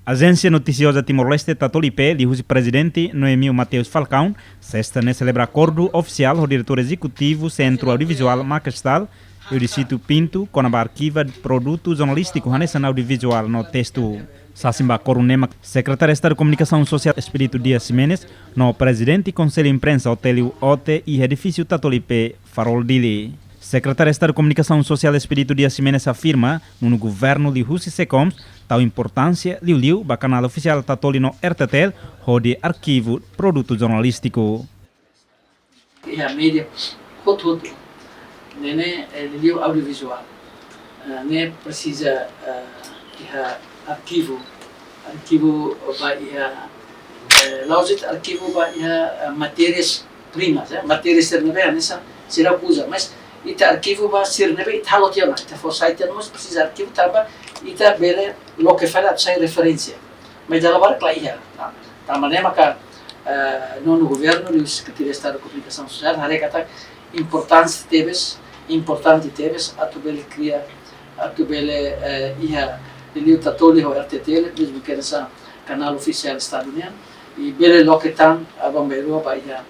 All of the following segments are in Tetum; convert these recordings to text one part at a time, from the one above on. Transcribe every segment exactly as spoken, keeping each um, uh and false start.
Ajénsia Notisioza Timor-Leste, Tatoli P, liuhusi Prezidente Noemio Mateus Falcão, Sesta ne'e selebra akordu ofisiál ho Diretór Ezekutivu Sentru Audiovizuál Macastal, Eudicito Pinto, kona-ba arkiva produtu jornalístiku hanesan audiovizuál no testu. Sasin ba akordu ne'e mak Sekretáriu Estadu Komunikasaun Sosiál Expedito Dias Ximenes no Prezidente Konsellu Imprensa Otélio Ote iha edifísiu Tatoli P, Farol, Dili. Sekretáriu Estadu Komunikasaun Sosiál Expedito Dias Ximenes afirma, nonu governu liuhusi SECOMS tau importánsia liuliu ba kanál ofisiál Tatoli no R T T L hodi arkivu produtu jornalístiku. Iha média hotu-hotu. Ne'e ne'e, eh, liuliu audiovizuál. Eh, ne'e presiza, eh, iha arkivu. Arkivu ba iha, eh, la'ós de'it arkivu ba iha, eh, matérias primas, eh, matérias sira ne'ebé hanesan sira uza. Mas ita arkivu ba sira ne'ebé ita halo tiha ona, ita fó sai tiha ona, mas presiza arkivu tanba ita bele loke fali atu sai referénsia. Mas dala barak la iha. Nah, tanba ne'e maka, eh, nonu governu liuhusi Sekretaria Estadu Komunikasaun Sosiál haree katak importante tebes, importante tebes atu bele kria, atu bele, eh, iha liuliu Tatoli ho R T T L, mezmu ke hanesan kanál ofisiál Estadu nian, i bele loke tan aban-bainrua ba iha,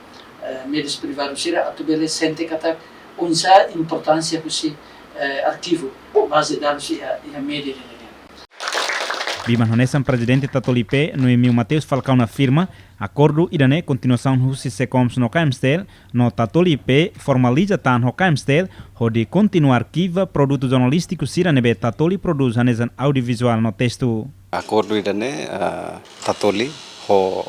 eh, média privadu sira atu bele sente katak oinsá importánsia husi, eh, arkivu, baze dadus iha, iha média nian. Biban hanesan Prezidente Tatoli P, Noemio Mateus Falcão afirma, akordu ida-ne'e kontinuasaun husi SECOMS no KMSTL, no Tatoli P formaliza tan ho KMSTL, hodi kontinua arkiva produtu jornalístiku sira ne'ebé Tatoli prodús hanesan audiovizuál no testu. Akordu ida-ne'e, ah, Tatoli ho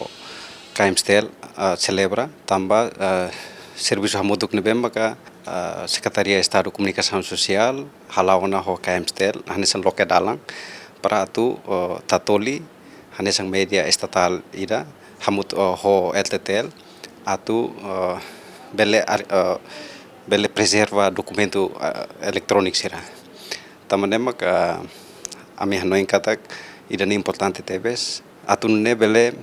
KMSTL, ah, selebra tanba, ah, servisu hamutuk ne'ebé maka, ah, Sekretaria Estadu Komunikasaun Sosiál hala'o ona ho KMSTL hanesan loke dalan para atu, ah, Tatoli hanesan média estatál ida hamutuk, ah, ho R T T L atu, ah, bele ar-, ah, bele prezerva dokumentu, ah, eletróniku sira. Tanba ne'e maka ami hanoin katak ida-ne'e importante tebes, atu nune'e bele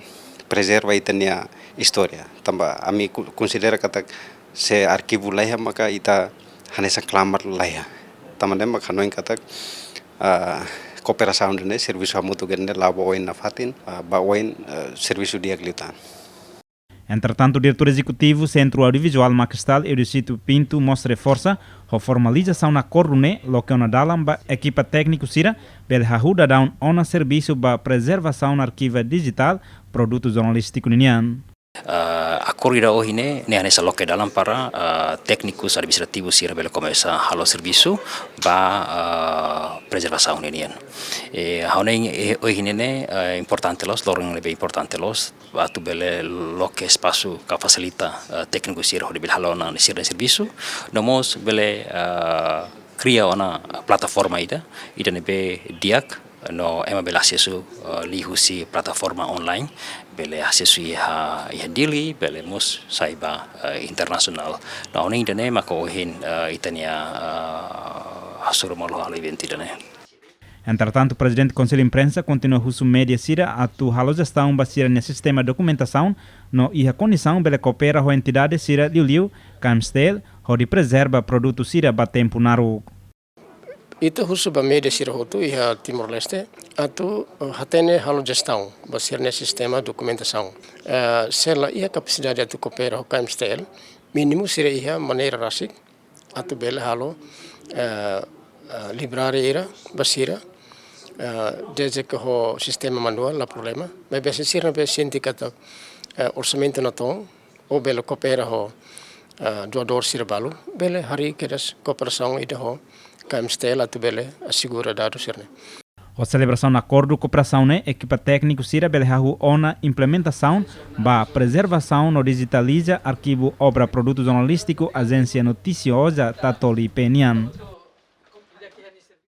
prezerva ita-nia istória. Tanba ami ku-, konsidera katak se arkivu la iha maka ita hanesan klamar la iha. Tanba ne'e maka hanoin katak, ah, kooperasaun ida-ne'e, servisu hamutuk ida-ne'e la'o ba oin nafatin, ah, ba oin, ah, servisu di'ak liután. Entretantu, Diretór Ezekutivu Sentru Audiovizuál Macastal, Eudicito Pinto, mós reforsa, ho formalizasaun akordu ne'e loke ona dalan ba ekipa tékniku sira bele hahú daudaun ona servisu ba prezervasaun arkiva dijitál produtu jornalístiku ninian. Ah, akordu ida ohin ne'e, ne'e hanesan loke dalan para, ah, téknikus administrativu sira bele komesa halo servisu ba, ah, prezervasaun ninian. Eh, ha'u hanoin, eh, ohin ne'e, eh, importante loos, loron ne'ebé importante loos, atu bele loke espasu ka fasilita, eh, tékniku sira hodi bele halo ona sira-nia servisu, no mós bele, eh, kria ona plataforma ida, ida ne'ebé di'ak, no ema bele asesu, eh, liuhusi plataforma online, bele asesu iha, iha Dili, bele mós sai ba, eh, internasionál. No ha'u hanoin ida-ne'e maka ohin, eh, ita-nia, eh, hasoru malu halo eventu ida-ne'e. Entretantu, Prezidente Konsellu Imprensa kontinua husu média sira atu halo jestaun ba sira-nia sistema dokumentasaun, no iha kondisaun bele koopera ho entidade sira liuliu KMSTL, hodi prezerva produtu sira ba tempu naruk. Ita husu ba média sira hotu iha Timor-Leste atu, eh, hatene halo jestaun ba sira-nia sistema dokumentasaun. Eh, se la iha kapasidade atu koopera ho KMSTL, mínimu sira iha maneira rasik atu bele halo, eh, eh, library ida ba sira, eh, dezde ke ho sistema manuál la problema. Maibé se sira ne'ebé sente katak, eh, orsamentu natoon, ou bele koopera ho, eh, doadór sira balu, bele harii kedas kooperasaun ida ho KMSTL atu bele asegura dadus sira-ne'e. Ho selebrasaun akordu kooperasaun ne'e, ekipa tékniku sira bele hahú ona implementasaun ba prezervasaun no dijitaliza arkivu obra produtu jornalístiku Ajénsia Notisioza Tatoli P nian.